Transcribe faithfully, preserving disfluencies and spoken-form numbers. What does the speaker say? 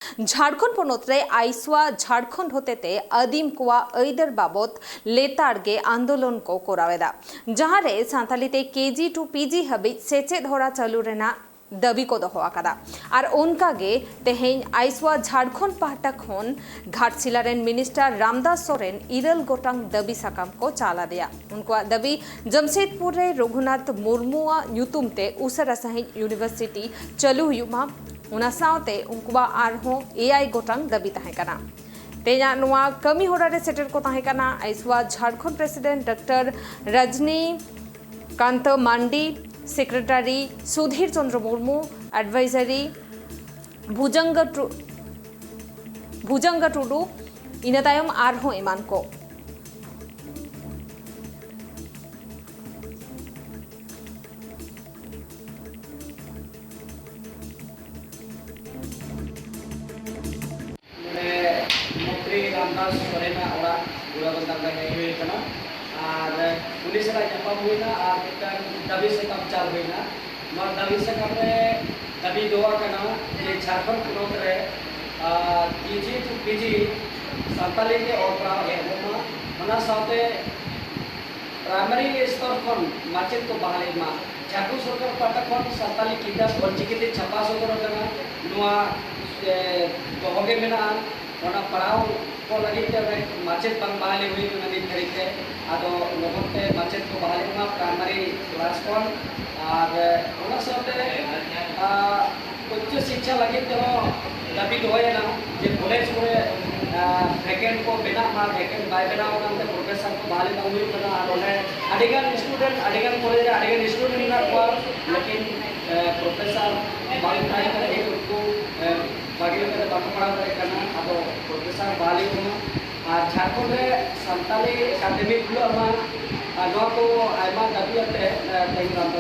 ᱡᱷᱟᱲᱠᱷᱚᱸᱰ ᱯᱚᱱᱚᱛ ᱨᱮ ᱟᱭᱥᱣᱟ ᱡᱷᱟᱲᱠᱷᱚᱸᱰ ᱦᱚᱛᱮᱛᱮ ᱟᱹᱫᱤᱢ ᱠᱚᱣᱟᱜ ᱟᱹᱭᱫᱟᱹᱨ ᱵᱟᱵᱚᱛ ᱞᱮᱛᱟᱲ ᱜᱮ ᱟᱱᱫᱳᱞᱚᱱ ᱠᱚ ᱠᱚᱨᱟᱣ ᱮᱫᱟ, ᱡᱟᱦᱟᱸ ᱨᱮ ᱥᱟᱱᱛᱟᱞᱤ ᱛᱮ ᱠᱮᱡᱤ ᱴᱩ ᱯᱤᱡᱤ ᱦᱟᱹᱵᱤᱡ ᱥᱮᱪᱮᱫ ᱦᱚᱨᱟ ᱪᱟᱹᱞᱩ ᱨᱮᱱᱟᱜ ᱫᱟᱹᱵᱤ ᱠᱚ ᱫᱚᱦᱚ ᱟᱠᱟᱫᱟ᱾ ᱟᱨ ᱚᱱᱠᱟ ᱜᱮ ᱛᱮᱦᱮᱧ ᱟᱭᱥᱣᱟ ᱡᱷᱟᱲᱠᱷᱚᱸᱰ ᱯᱟᱦᱴᱟ ᱠᱷᱚᱱ ᱜᱷᱟᱴᱥᱤᱞᱟ ᱨᱮᱱ ᱢᱤᱱᱤᱥᱴᱟᱨ ᱨᱟᱢᱫᱟᱥ ᱥᱚᱨᱮᱱ ᱤᱨᱟᱹᱞ ᱜᱚᱴᱟᱝ ᱫᱟᱹᱵᱤ ᱥᱟᱠᱟᱢ ᱠᱚ ᱪᱟᱞ ᱟᱫᱮᱭᱟ᱾ ᱩᱱᱠᱩᱣᱟᱜ ᱫᱟᱹᱵᱤ, ᱡᱟᱢᱥᱮᱫᱽᱯᱩᱨ ᱨᱮ ᱨᱚᱜᱷᱩᱱᱟᱛᱷ ᱢᱩᱨᱢᱩᱣᱟᱜ ᱧᱩᱛᱩᱢ ᱛᱮ ᱩᱥᱟᱹᱨᱟ ᱥᱟᱹᱦᱤᱡ ᱤᱭᱩᱱᱤᱵᱷᱟᱨᱥᱤᱴᱤ ᱪᱟᱹᱞᱩ ᱦᱩᱭᱩᱜ ᱢᱟ, ᱚᱱᱟ ᱥᱟᱶᱛᱮ ᱩᱱᱠᱩᱣᱟᱜ ᱟᱨᱦᱚᱸ ᱮᱭᱟᱭ ᱜᱚᱴᱟᱝ ᱫᱟᱹᱵᱤ ᱛᱟᱦᱮᱸ ᱠᱟᱱᱟ᱾ ᱛᱮᱦᱮᱧᱟᱜ ᱱᱚᱣᱟ ᱠᱟᱹᱢᱤ ᱦᱚᱨᱟ ᱨᱮ ᱥᱮᱴᱮᱨ ᱠᱚ ᱛᱟᱦᱮᱸ ᱠᱟᱱᱟ ᱟᱭᱥᱣᱟ ᱡᱷᱟᱲᱠᱷᱚᱸᱰ ᱯᱨᱮᱥᱤᱰᱮᱱᱴ ᱰᱟᱠᱛᱟᱨ ᱨᱟᱡᱽᱱᱤ ᱠᱟᱱᱛ ᱢᱟᱱᱰᱤ, ᱥᱮᱠᱨᱮᱴᱟᱨᱤ ᱥᱩᱫᱷᱤᱨ ᱪᱚᱸᱫᱽᱨᱚ ᱢᱩᱨᱢᱩ, ᱮᱰᱵᱷᱟᱭᱡᱟᱨᱤ ᱵᱷᱩᱡᱟᱝᱜᱟ ᱴᱩ-, ᱵᱷᱩᱡᱟᱝᱜᱟ ᱴᱩᱰᱩ, ᱤᱱᱟᱹ ᱛᱟᱭᱚᱢ ᱟᱨᱦᱚᱸ ᱮᱢᱟᱱ ᱠᱚ᱾ ᱱᱚᱰᱮ ᱢᱚᱱᱛᱨᱤ ᱨᱟᱢᱫᱟᱥ ᱥᱚᱨᱮᱱᱟᱜ ᱚᱲᱟᱜ ᱜᱳᱲᱟᱵᱚᱱᱫᱟ ᱨᱮ ᱦᱮᱡ ᱦᱩᱭ ᱟᱠᱟᱱᱟ ᱟᱨ ᱩᱱᱤ ᱥᱟᱞᱟᱜ ᱧᱟᱯᱟᱢ ᱦᱩᱭᱱᱟ ᱟᱨ ᱢᱤᱫᱴᱟᱝ ᱫᱟᱹᱵᱤ ᱥᱟᱠᱟᱢ ᱪᱟᱞ ᱦᱩᱭᱱᱟ᱾ ᱱᱚᱣᱟ ᱫᱟᱹᱵᱤ ᱥᱟᱠᱟᱢ ᱨᱮ ᱫᱟᱹᱵᱤ ᱫᱚᱦᱚ ᱟᱠᱟᱱᱟ ᱡᱮ ᱡᱷᱟᱲᱠᱷᱚᱸᱰ ᱯᱚᱱᱚᱛ ᱨᱮ, ᱟᱨ, ᱠᱮᱡᱤ ᱴᱩ ᱯᱤᱡᱤ ᱥᱟᱱᱛᱟᱞᱤ ᱛᱮ ᱚᱞ ᱯᱟᱲᱦᱟᱣ ᱮᱦᱚᱵᱚᱜ ᱢᱟ᱾ ᱚᱱᱟ ᱥᱟᱶᱛᱮ ᱯᱨᱟᱭᱢᱟᱨᱤ ᱥᱛᱚᱨ ᱠᱷᱚᱱ ᱢᱟᱪᱮᱫ ᱠᱚ ᱵᱟᱦᱟᱞᱤ ᱢᱟ᱾ ᱡᱷᱟᱲᱠᱷᱚᱸᱰ ᱥᱚᱨᱠᱟᱨ ᱯᱟᱦᱴᱟ ᱠᱷᱚᱱ ᱥᱟᱱᱛᱟᱞᱤ ᱠᱤᱛᱟᱹᱵ ᱚᱞᱪᱤᱠᱤ ᱛᱮ ᱪᱷᱟᱯᱟ ᱥᱚᱫᱚᱨ ᱟᱠᱟᱱᱟ᱾ ᱱᱚᱣᱟ, ᱮ, ᱫᱚᱦᱚ ᱜᱮ ᱢᱮᱱᱟᱜᱼᱟ᱾ ᱚᱱᱟ ᱯᱟᱲᱦᱟᱣ ᱠᱚ ᱞᱟᱹᱜᱤᱫ ᱛᱮ ᱚᱸᱰᱮ ᱢᱟᱪᱮᱫ ᱵᱟᱝ ᱵᱟᱦᱟᱞᱤ ᱦᱩᱭ ᱟᱠᱟᱱᱟ ᱱᱤᱛ ᱫᱷᱟᱹᱨᱤᱡ ᱛᱮ᱾ ᱟᱫᱚ ᱞᱚᱜᱚᱱ ᱛᱮ ᱢᱟᱪᱮᱫ ᱠᱚ ᱵᱟᱦᱟᱞᱤ ᱢᱟ ᱯᱨᱟᱭᱢᱟᱨᱤ ᱠᱞᱟᱥ ᱠᱷᱚᱱ᱾ ᱟᱨ, ᱮ, ᱚᱱᱟ ᱥᱟᱶᱛᱮ, ᱟ, ᱩᱪᱪᱚ ᱥᱤᱠᱠᱷᱟ ᱞᱟᱹᱜᱤᱫ ᱛᱮᱦᱚᱸ ᱫᱟᱹᱵᱤ ᱫᱚᱦᱚᱭᱮᱱᱟ ᱡᱮ ᱠᱚᱞᱮᱡᱽ ᱠᱚᱨᱮ, ᱟ, ᱵᱷᱮᱠᱮᱱᱴ ᱠᱚ ᱵᱮᱱᱟᱜ ᱢᱟ, ᱵᱷᱮᱠᱮᱱᱴ ᱵᱟᱭ ᱵᱮᱱᱟᱣ ᱟᱠᱟᱱ ᱛᱮ ᱯᱨᱚᱯᱷᱮᱥᱟᱨ ᱠᱚ ᱵᱟᱦᱟᱞᱤ ᱵᱟᱝ ᱦᱩᱭᱩᱜ ᱠᱟᱱᱟ᱾ ᱟᱨ ᱚᱸᱰᱮ ᱟᱹᱰᱤᱜᱟᱱ ᱥᱴᱩᱰᱮᱱᱴ, ᱟᱹᱰᱤᱜᱟᱱ ᱠᱚᱞᱮᱡᱽ ᱨᱮ ᱟᱹᱰᱤᱜᱟᱱ ᱥᱴᱩᱰᱮᱱᱴ ᱢᱮᱱᱟᱜ ᱠᱚᱣᱟ, ᱞᱮᱠᱤᱱ, ᱮ, ᱯᱨᱚᱯᱷᱮᱥᱟᱨ ᱵᱟᱝ ᱛᱟᱦᱮᱸ ᱠᱟᱱᱟ, ᱩᱱᱠᱩ, ᱮ, ᱵᱷᱟᱜᱮ ᱞᱮᱠᱟᱛᱮ ᱵᱟᱠᱚ ᱯᱟᱲᱦᱟᱣ ᱫᱟᱲᱮᱭᱟᱜ ᱠᱟᱱᱟ᱾ ᱟᱫᱚ ᱯᱨᱚᱯᱷᱮᱥᱟᱨ ᱵᱟᱦᱟᱞᱤ ᱠᱚᱢᱟ ᱟᱨ ᱡᱷᱟᱲᱠᱷᱚᱸᱰ ᱨᱮ ᱥᱟᱱᱛᱟᱞᱤ ᱮᱠᱟᱰᱮᱢᱤ ᱠᱷᱩᱞᱟᱹᱜ ᱢᱟ, ᱟᱨ ᱱᱚᱣᱟ ᱠᱚ ᱟᱭᱢᱟ ᱫᱟᱹᱵᱤ ᱟᱛᱮ, ᱮ, ᱛᱮᱦᱮᱧ ᱫᱚ